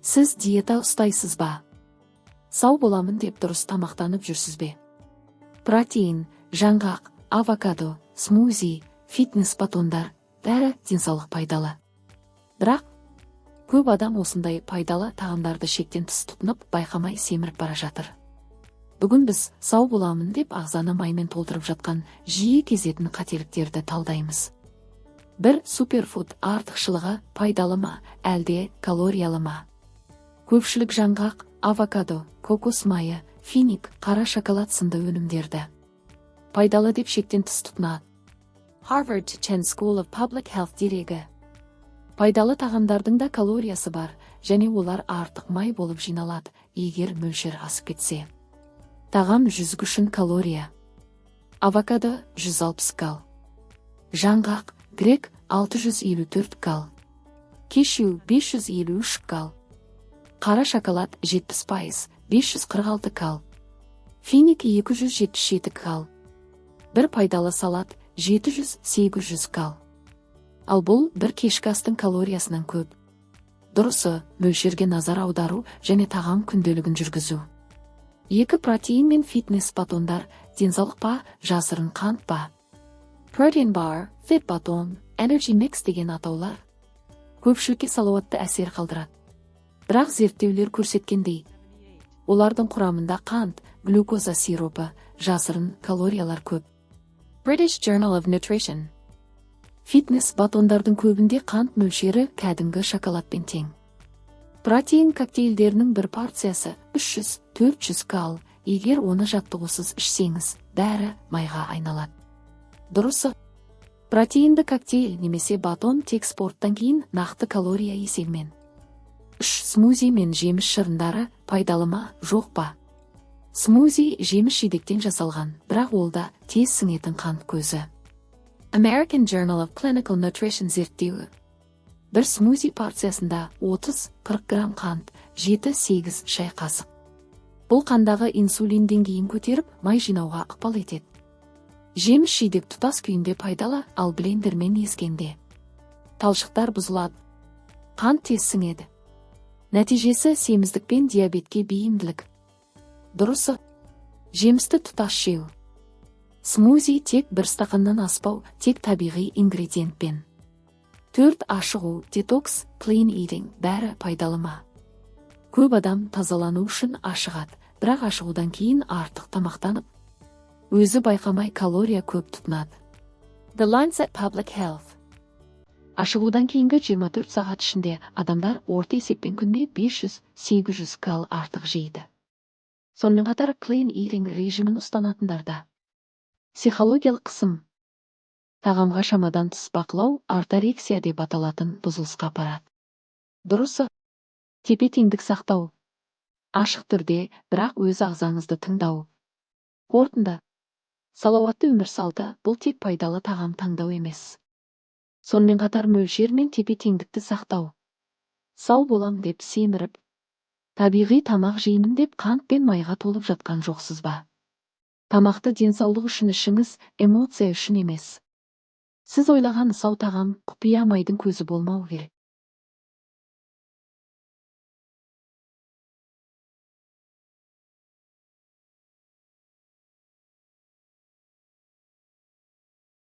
Сіз диета ұстайсыз ба? Сау боламын деп дұрыс тамақтанып жүрсіз бе? Протеин, жаңғақ, авокадо, смузи, фитнес батондар – бәрі денсаулық пайдалы. Бірақ көп адам осындай пайдалы тағамдарды шектен тыс тұтынып, байқамай семіріп бара жатыр. Бүгін біз сау боламын деп ағзаны маймен толтырып жатқан жиі кезетін қателіктерді талдаймыз. Бір суперфуд артықшылығы пайдалы ма, әлде калориялы ма? Көпшілік жаңғақ, авокадо, кокос майы, финик, қара шоколад сынды өнімдерді пайдалы деп шектен тыс тұтынады. Harvard Chen School of Public Health дерегі: пайдалы тағамдардың да калориясы бар және олар артық май болып жиналады, егер мөлшер асып кетсе. Тағам 100 үшін калория: авокадо 160 кал, жаңғақ грек 654 кал, кешью 553 кал, қара шоколад 70%, 546 кал, финик 277 кал, бір пайдалы салат 700-800 кал. Ал бұл бір кешкі астың калориясынан көп. Дұрысы – мөлшерге назар аудару және тағам күнделігін жүргізу. Екі, протеин мен фитнес батондар денсаулық па, жасырын қант па? Protein bar, fit батон, energy mix деген атаулар көпшілікке салауатты әсер қалдырады. Бірақ зерттеулер көрсеткендей, олардың құрамында қант, глюкоза сиропы, жасырын калориялар көп. British Journal of Nutrition. Фитнес батондардың көбінде қант мөлшері кәдімгі шоколадпен тең. Протеин коктейльдерінің бір порциясы 300-400 кал. Егер оны жаттығусыз ішсеңіз, бәрі майға айналады. Дұрысы – протеинді коктейль немесе батон тек спорттан кейін, нақты калория есебімен. Үш, смузи мен жеміс шырындары пайдалы ма, жоқ па? Смузи жеміс жидектен жасалған, бірақ ол да тез сіңетін қант көзі. American Journal of Clinical Nutrition зерттеуі: бір смузи порциясында 30-40 грамм қант, 7-8 шай қасық. Бұл қандағы инсулин деңгейін көтеріп, май жинауға ықпал етеді. Жеміс жидек тұтас күйінде пайдалы, ал блендермен езгенде талшықтар бұзылады, қант тез сіңеді. Нәтижесі – семіздік пен диабетке бейімділік. Дұрысы – жемісті тұтас жеу, смузи тек бір стақаннан аспау, тек табиғи ингредиентпен. Төрт, ашығу, детокс, clean eating бәрі пайдалы ма? Көп адам тазалану үшін ашығады, бірақ ашығудан кейін артық тамақтанып, өзі байқамай калория көп тұтынады. The Lancet Public Health. Ашығудан кейінгі 24 сағат ішінде адамдар орта есеппен күніне 500-800 кал артық жейді. Сонымен қатар clean eating режимін ұстанатындарда психологиялық қысым, тағамға шамадан тыс бақылау орторексия деп аталатын бұзылысқа апарады. Дұрысы – тепе теңдік сақтау, ашық түрде, бірақ өз ағзаңызды тыңдау. Қорытынды: салауатты өмір салты – бұл тек пайдалы тағам таңдау емес, сонымен қатар мөлшер мен тепе теңдікті сақтау. Сау болам деп семіріп, табиғи тамақ жеймін деп қант пен майға толып жатқан жоқсыз ба? Тамақты денсаулық үшін ішіңіз, эмоция үшін емес. Сіз ойлаған сау тағам құпия майдың көзі болмау керек.